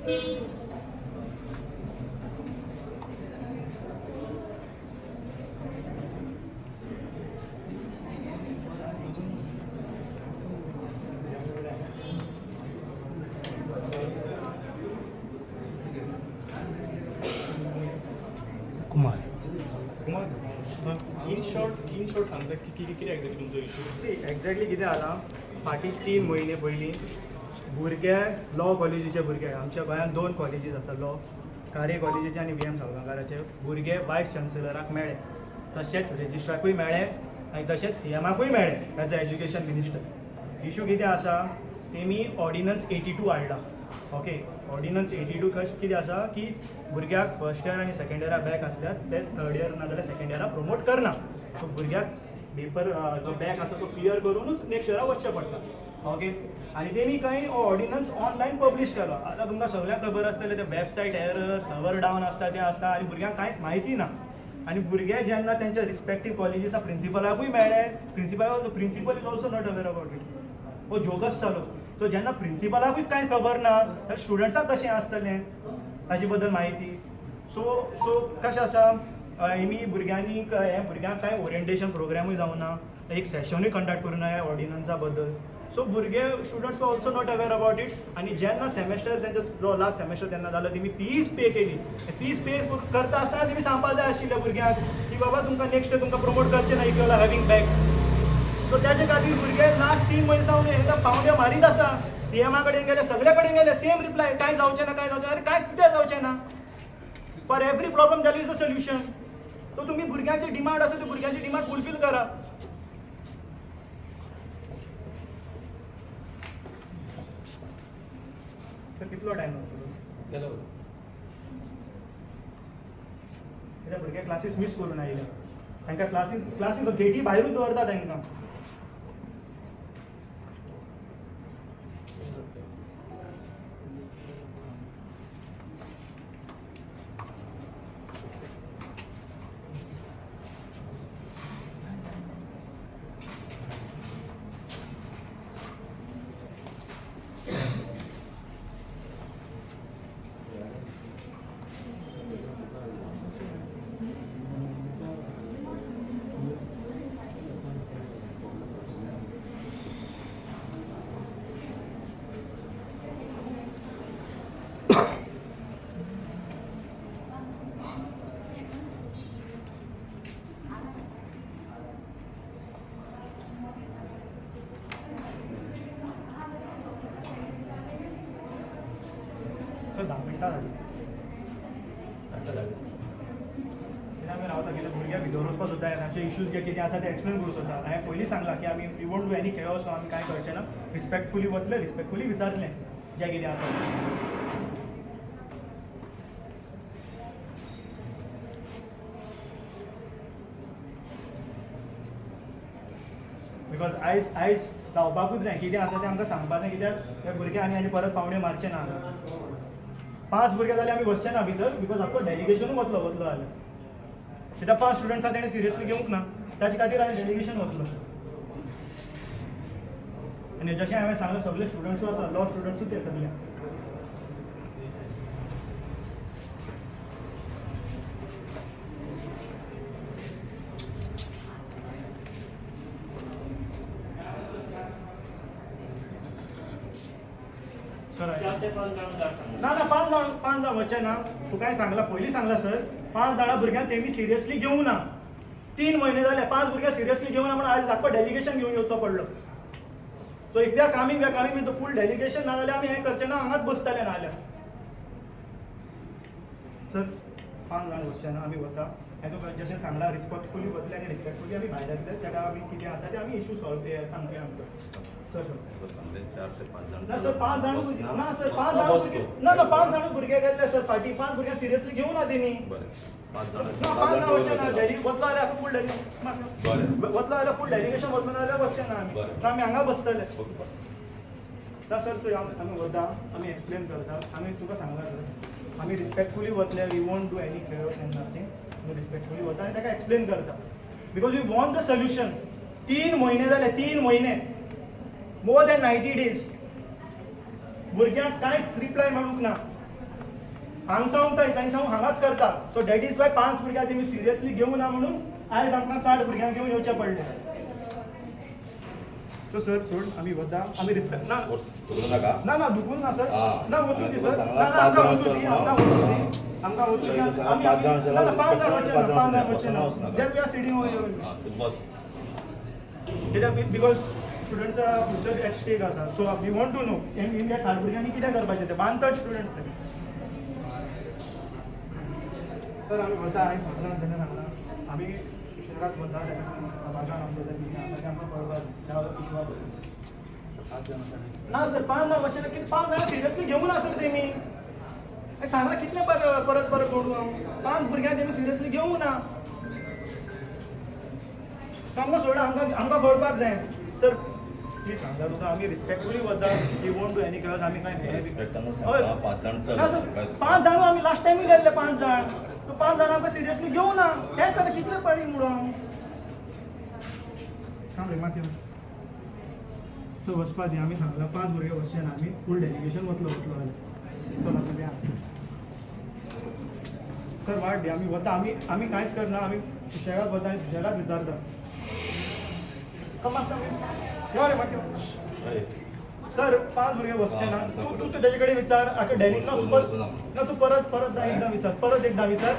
Kumar in short सांगता की कितें एक्झॅक्टली तुमचो इशू? सी एक्झॅक्टली कितें जालां, फाटीं 3 म्हयने पयलीं भुरगे लॉ कॉलेजीचे भुरगे, आमच्या गोंयांत 2 कॉलेजीस आसा लॉ, कारे कॉलेजीचे आनी व्ही एम साळगांवकाराचे भुरगे वायस चान्सलराक मेळ्ळे, तशेंच रेजिस्ट्राकूय मेळ्ळे आनी तशेंच सी एमाकूय मेळ्ळे as a education minister. Issue कितें आसा, तेमी ऑर्डिनन्स 82 हाडला. ओके, ऑर्डिनन्स 82 कशें कितें आसा की भुरग्याक फर्स्ट इयर आनी सेकेंड इयरा बॅक आसल्यार ते थर्ड इयर ना जाल्यार सेकेंड इयरा प्रमोट करना. सो भुरग्याक पेपर जो बॅक आसा तो क्लियर करूनूच नेक्स्ट इयरा वचचें पडटा. ओके, आनी तेमी कांय ऑर्डिनन्स ऑनलायन पब्लीश केलो. आतां तुमकां सगळ्यांक खबर आसतलें ते वेबसायट एरर, सर्वर डावन आसता, तें आसता आनी भुरग्यांक कांयच म्हायती ना. आनी भुरगे जेन्ना तेंच्या रिस्पेक्टीव कॉलेजीसा प्रिंसिपलाकूय मेळ्ळे, principal is also not aware about it. हो जोकच जालो. सो जेन्ना प्रिंसिपलाकूच कांय खबर ना जाल्यार स्टुडंट्साक कशें आसतलें ताजे बद्दल म्हायती. सो सो कशें आसा, हेमी भुरग्यांनी हें भुरग्यांक कांय ओरिएंटेशन प्रोग्रामूय जावना, एक सेशनूय कंडक्ट करूं ना ह्या ऑर्डिनन्सा बद्दल. सो भुरगे students also not aware about it. आनी जेन्ना सेमेस्टर तेंचो जो लास्ट सेमेस्टर तेन्ना जालो, तेमी फीज पे केली. फीज पे करता आसतना तेमी सांगपा जाय आशिल्लें भुरग्यांक की बाबा तुमकां नेक्स्ट इयर तुमकां प्रमोट करचें ना if you are having back. So त्याचे खातीर भुरगे लास्ट 3 म्हयने सावन एकदां पावंड्यो मारीत आसा. सी एमा कडेन गेले, सगळे कडेन गेले, सेम रिप्लाय, कांय जावचें ना, कांय जावचें ना. अरे कांय कितें जावचें ना? For every problem there is a solution. So तुमी भुरग्यांची डिमांड आसा ती भुरग्यांची डिमांड फुलफील करा. सर कितलो टायम लागतलो? गेलो कित्याक भुरगे क्लासीस मीस करून आयले, तांकां क्लासीन गेटी भायरूच दवरता तांकां. सर 10 मिनटां जालीं. कित्याक आमी रावता, कित्याक भुरग्यां भितर वचपाक सोदता, तांचे इश्यूज जे कितें आसा ते एक्सप्लेन करूं सोदता. हांवें पयलीं सांगलां की आमी we won't do any chaos, so आमी कांय करचें ना, रिस्पेक्टफुली वतले, रिस्पेक्टफुली विचारतलें जें कितें आसा. Because आयज आयज जावपाकूच जाय, कितें आसा तें आमकां सांगपाक जाय, कित्याक हे भुरगे आनी आनी परत पावणे मारचे ना. 5 भुरगे जाल्यार आमी बसचे ना भितर, because आख्खो डेलिगेशनूय वतलो वतलो जाल्यार. कित्याक 5 स्टुडंट्स आसा तेणें सिरियसली घेवंक ना, ताचे खातीर आयज डेलिगेशन वतलो. आनी जशें हांवें सांगलें सगळे स्टुडंट्सूय आसा, लॉ स्टुडंट्सूय ते सगळे. सर ना ना 5 जाण 5 जाण वचचें ना. तुका हांवें सांगलां, पयलीं सांगलां सर, 5 जाणां भुरग्यांक तेमी सिरियसली घेवंक ना. 3 म्हयने जाले 5 भुरग्यांक सिरियसली घेवंक ना म्हणून आयज आख्खो डेलिगेशन घेवन येवचो पडलो. So if we are coming, we are coming with full delegation, ना जाल्यार आमी हें करचें ना, हांगाच बसतले ना जाल्यार. सर 5 जाण वचचें ना, आमी वता. हांवें तुका जशें सांगलां रिस्पेक्टफुली वतले आनी रिस्पेक्टफुली आमी भायर येतले. ताका आमी कितें आसा तें आमी इशू सॉल्व सांगतले आमचो. सर 4 ते 5 जाण ना सर, 5 जाण ना सर, 5 जाण ना ना 5 जाण भुरगे गेल्ले सर फाटीं. 5 भुरग्यांक सिरियसली घेवं ना तेमी. 5 जाण ना, 5 जाण वचचें ना. वतलो जाल्यार फूल डेलिगेशन वतलो जाल्यार फूल डेलिगेशन वतलो ना जाल्यार वचचें ना आमी. आमी हांगा बसतले. ना सर, आमी वता, आमी एक्सप्लेन करता, आमी तुका सांगला सर, आमी रिस्पेक्टफुली वतले. We won't do any chaos and nothing. आमी रिस्पेक्टफुली वता आनी ताका एक्सप्लेन करता, because we want the solution. 3 म्हयने जाले, 3 म्हयने, मोर दॅन 90 डेज भुरग्यांक कांयच रिप्लाय मेळूंक ना. हांग सावन थंय, थंय सावन हांगाच करता. सो that is why 5 भुरग्यांक तेमी सिरियसली घेवना ना म्हणून आयज आमकां 60 भुरग्यांक घेवन येवचें पडलें. सो सर सोड, आमी वता, आमी रिस्पेक्ट ना ना ना दुखून ना सर, ना वचूं दी सर, ना ना आमकां वचूं दी, आमकां वचूं दी, आमकां वचूं दी. आमी ना ना 5 जाण वचचे ना, 5 जाण वचचे ना. Then we are sitting over here. कित्याक because स्टुडंट्सा फ्युचर एट स्टेक आसा. So we want to know in ह्या 60 भुरग्यांनी कितें करपाचें तें. 1/3 स्टुडंट्स ते. सर आमी वता, हांवें सांगलां, ताणें सांगलां आमी सुशेगाद वता, ताका समाजान आमचो तें कितें आसा तें आमकां कळपाक त्या इशुआ. ना सर 5 जाण वचचे ना, कितें 5 जाणां सिरियसली घेवना सर तेमी. सांगलां कितलें परत परत करूं हांव, 5 भुरग्यांक तेमी सिरियसली घेवंक ना. आमकां सोडा, आमकां आमकां कळपाक जाय सर. प्लीज सांगता तुका, आमी रिस्पेक्टफुली वता, we won't do any chaos. आमी कांय ना सर, 5 जाण आमी लास्ट टायमूय गेल्ले 5 जाण, तो 5 जाण आमकां सिरियसली घेवना. तेंच आतां कितले पाडी म्हणून हांव काम रे माथ्यो. सो वचपा दी, आमी सांगलां 5 भुरगे वचचे ना, आमी फूल डेलिगेशन वतलो वतलो जाल्यार. चल आतां या सर, वाट दी, आमी वता, आमी आमी कांयच करना, आमी सुशेगाद वता आनी सुशेगाद विचारता. यो रे माथ्यो सर, 5 भुरगे वचचे ना. तूं तूं तेजे कडेन विचार, आतां डेली ना तूं परत ना, तूं परत परत एकदां विचार, परत एकदां विचार,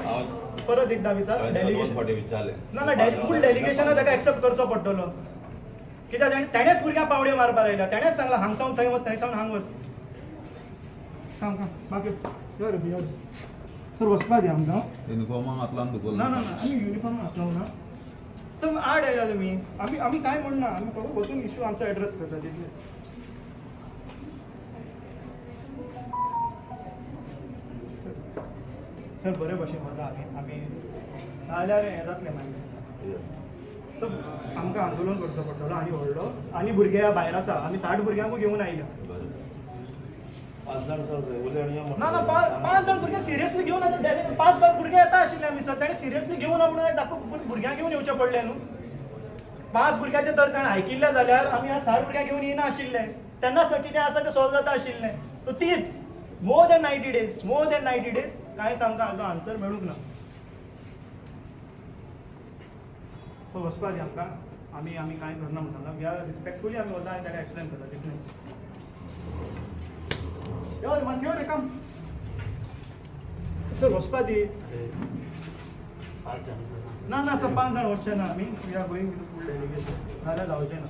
परत एकदां विचार. डेलिगेशन ना ना, फूल डेलिगेशना ताका एक्सेप्ट करचो पडटलो. कित्याक तेणेच भुरग्यांक पावड्यो मारपाक लायल्या, तेणेच सांगलां हांग सावन थंय वच, थंय सावन हांग वच. काम काम बाकी यो रे यो सर, वचपा दी आमकां. युनिफॉर्माक हात लावन दुखोवना. ना ना ना, आमी युनिफॉर्माक हात लावना सर. आड येयला तुमी, आमी आमी कांय म्हणना, आमी फक्त वचून इशू आमचो एड्रेस करता तितलेंच. सर बरे भशेन वता आमी, आमी नाजाल्यार हें जातलें मागीर. सो आमकां आंदोलन करचो पडटलो आनी व्हडलो, आनी भुरगे भायर आसा, आमी 60 भुरग्यांकूय घेवन आयल्या. 5 जाण सर ना ना, 5 जाण भुरगे सिरियसली घेवन 5 भुरगे येता आशिल्ले आमी सर, ताणें सिरियसली घेवन म्हणून दाखोव भुरग्यांक घेवन येवचें पडलें न्हू. 5 भुरग्यांचें तर ताणें आयकिल्लें जाल्यार आमी आज 60 भुरग्यांक घेवन येना आशिल्ले, तेन्ना सर कितें आसा तें सॉल्व जाता आशिल्लें. सो तीच more than 90 days, more than 90 days कांयच आमकां हाजो आन्सर मेळूंक ना. सो वचपा दी आमकां, आमी आमी कांय करना म्हण सांगलां. We are respectfully आमी वता आनी ताका एक्सप्लेन करता तितलेंच. यो रे मान, यो रे काम सर, वचपा दी. ना ना सर, 5 जाण वचचे ना आमी, we are going with full delegation, नाजाल्यार जावचें ना.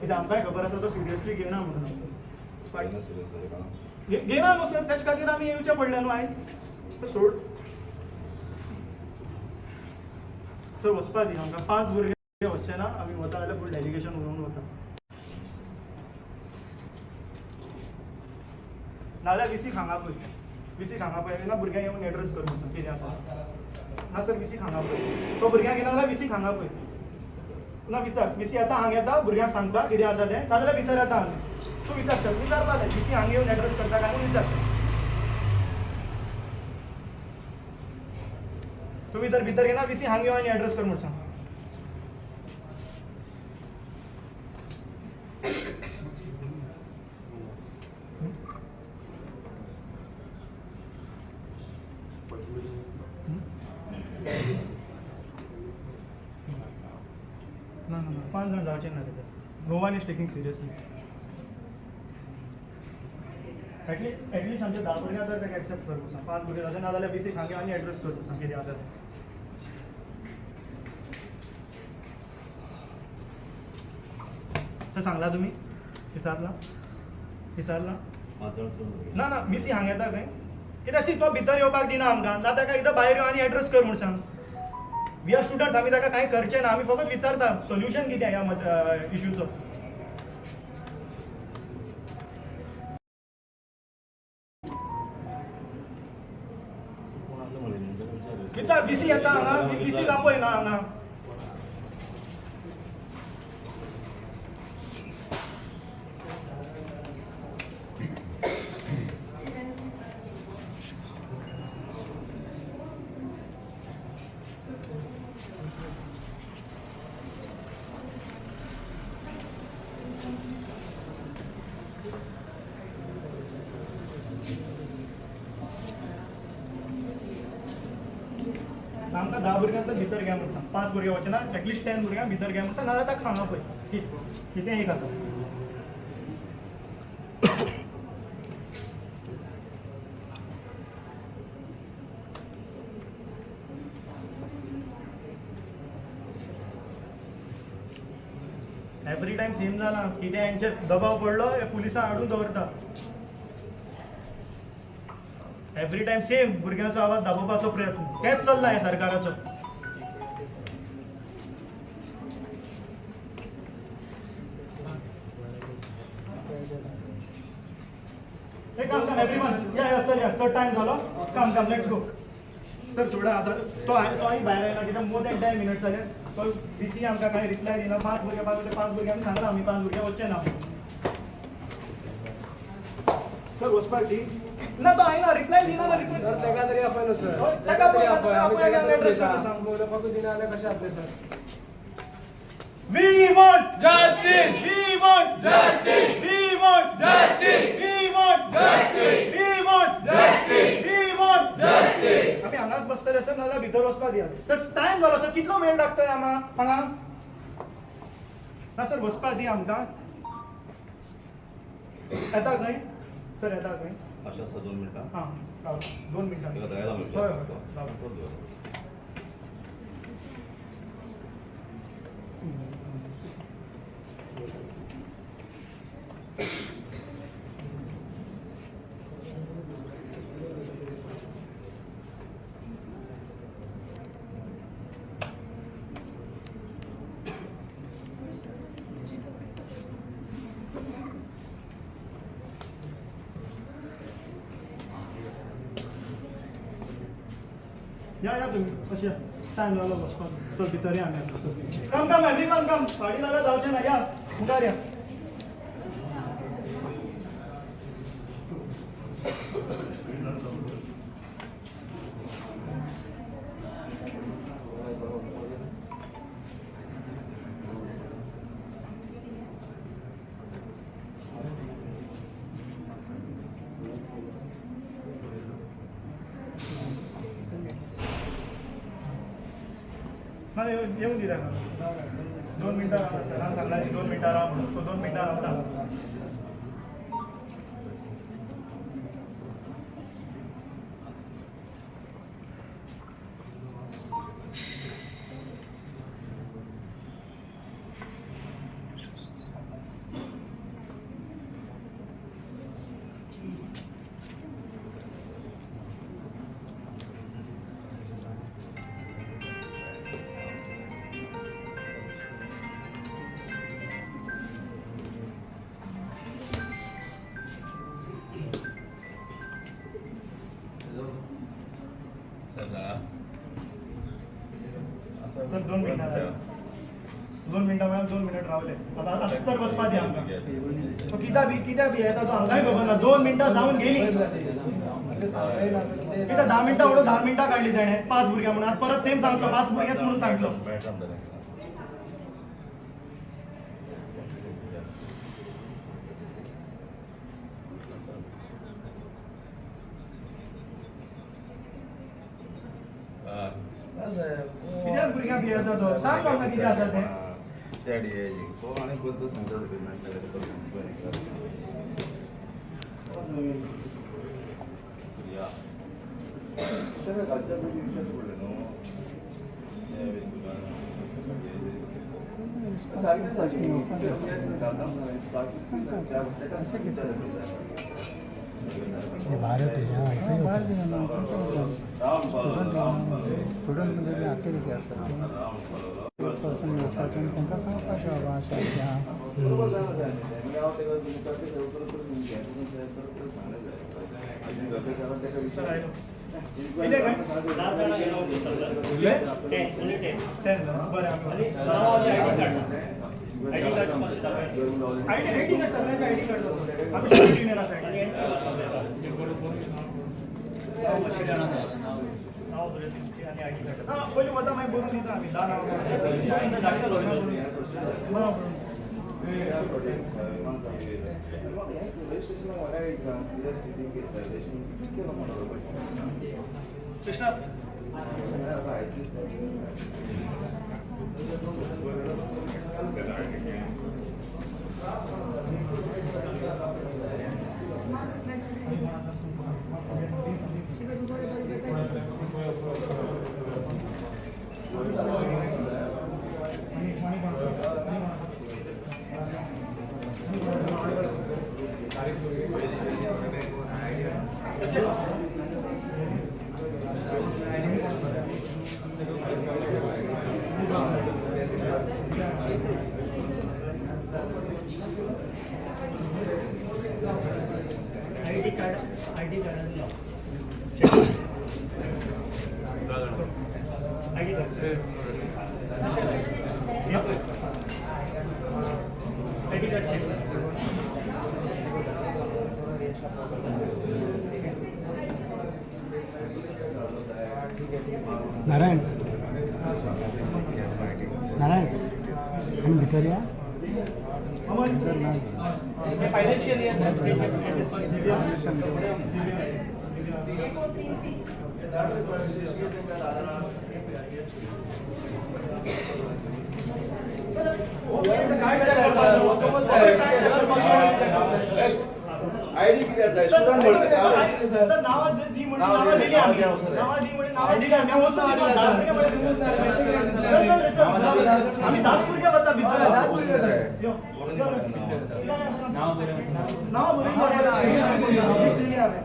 कित्याक आमकांय खबर आसा तो सिरियसली घेना म्हणून. घेना न्हू सर, तेच खातीर आमी येवचें पडलें न्हू आयज. सोड सर, वचपा दी आमकां. 5 भुरगे वचचे ना, आमी वता जाल्यार फूल डेलिगेशन उलोवन वता. नाजाल्यार विसीक हांगा पळय, विसीक हांगा पळय ना, भुरग्यांक येवन एड्रेस कर म्हणून कितें आसा. ना सर, विसीक हांगा पळय, तो भुरग्यांक येना जाल्यार विसीक हांगा पळय ना, विचार. विसी येता हांगा येता, भुरग्यांक सांगता कितें आसा तें, नाजाल्यार भितर येता आमी. तूं विचार सर, विचारपा जाय, विसी हांगा येवन एड्रेस करता काय म्हणून विचार. तुमी जर भितर येना, विसी हांगा येवन आनी एड्रेस कर म्हूण सांग. ना ना ना, 5 जाण जावचे ना रे. No one is taking seriously. At least आमचे 10 भुरग्यां तर ताका एक्सेप्ट करूं सांग. 5 भुरगे जाले ना जाल्यार विसीक हांगा आनी एड्रेस करूं सांग कितें आसा तें. सर सांगलां तुमी, विचारलां विचारलां? ना ना, विसी हांगा येता खंय, कित्याक सी तो भितर येवपाक दिना आमकां, ना ताका एकदां भायर यो आनी एड्रेस कर म्हूण सांग. We are students, आमी ताका कांय करचें ना, आमी फकत विचारता सोल्युशन कितें ह्या इशूचो. विचार, विसी येता हांगा, विसी आपय ना हांगा. 10 भुरग्यांक तर भितर घे म्हणून सांग. 5 भुरगे वचना, एटलिस्ट 10 भुरग्यांक भितर घे म्हणून सांग, नाजाल्यार ताका हांगा पळय कितें एक आसा. एवरी टायम सेम जाला, कितें हेंचेर दबाव पडलो हे पुलिसां हाडून दवरता. एवरी टायम सेम भुरग्यांचो आवाज दाबोवपाचो प्रयत्न तेच चल्ला हे सरकाराचो. हे काम काम एवरीवन या या चल या, चड टायम जालो, काम काम let's go. Sir सोडा आतां तो तोय भायर आयला कित्याक मोर दॅन 10 मिनट्स जाले. तो डी सी आमकां कांय रिप्लाय दिना. 5 भुरगे 5 भुरगे 5 भुरगे आमी सांगलां आमी 5 भुरगे वचचे ना सर, वचपाक दी ना. तो आयना रिप्लाय दिना ना. रिप्लाय सर ताका तरी आपयलो सर, ताका आपय उलोवपाकूच दिना जाल्यार कशें जातलें sir? We want justice! We want justice! We want justice! We want justice! We want justice! We want justice! आमी हांगाच बसतले सर, नाजाल्यार भितर वचपाक दिया सर. टायम जालो सर, कितलो वेळ लागतलो आमकां हांगा? ना सर वचपाक दी आमकां. येता खंय सर, येता खंय? अशें आसा 2 मिनटां. हां राव 2 मिनटां. हय हय राव. या या तुम्ही अशें टायम जालो वचपाक, चल भितर या आमी. कम कम एवरीवन कम, फाटीं जाल्यार जावचें ना. या मुखार या. ना येवन दी ताका 2 मिनटां राव. सरान सांगला 2 मिनटां राव म्हणून, सो 2 मिनटां रावता. सर 2 मिनटां, 2 मिनटां म्हळ्यार 2 मिनट रावले. आतां तर बसपा दी आमकां. तो कित्याक बी कित्याक बी येता तो आमकांय खबर ना. 2 मिनटां जावन गेली कित्याक 10 मिनटां उडोवन 10 मिनटां काडली तेणें 5 भुरग्यां म्हणून. आतां परत सेम सांगलो 5 भुरगेच म्हणून सांगलो. कित्याक भुरग्यांक भियेता तो? सांग आमकां कितें आसा तें. ये भारत है, यहाँ ऐसे ही होता है. स्टुडंट म्हणजे बी आते कितें आसता ते पर्सन येवपाचें आनी तांकां सांगपाचें बाबा अशें अशें आहा. आयडी कार्ड सगळ्यांचे आयडी कार्ड आमी स्टुडंट युनियन आसा. हां पयलीं वता मागीर बरोवन दिता आमी 10 नांवां. Krishna ID card ID card ID card Narayan Narayan आनी भितर या फायनान्शियल इयर आयडी कित्याक जाय स्टुडंट म्हणटा नांवां दी म्हणून नांवां दिली आमी नांवां दी म्हणून नांवां दिली आमी वचून आमी 10 भुरगे वता भितर नांवां बरोवन लिस्ट दिली हांवें.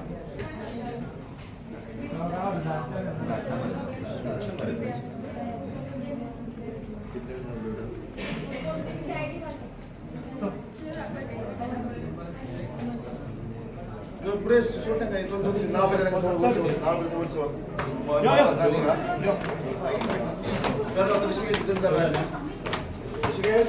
प्रेस सोड नाका नाव बरें नाव बरें ऋषिकेश.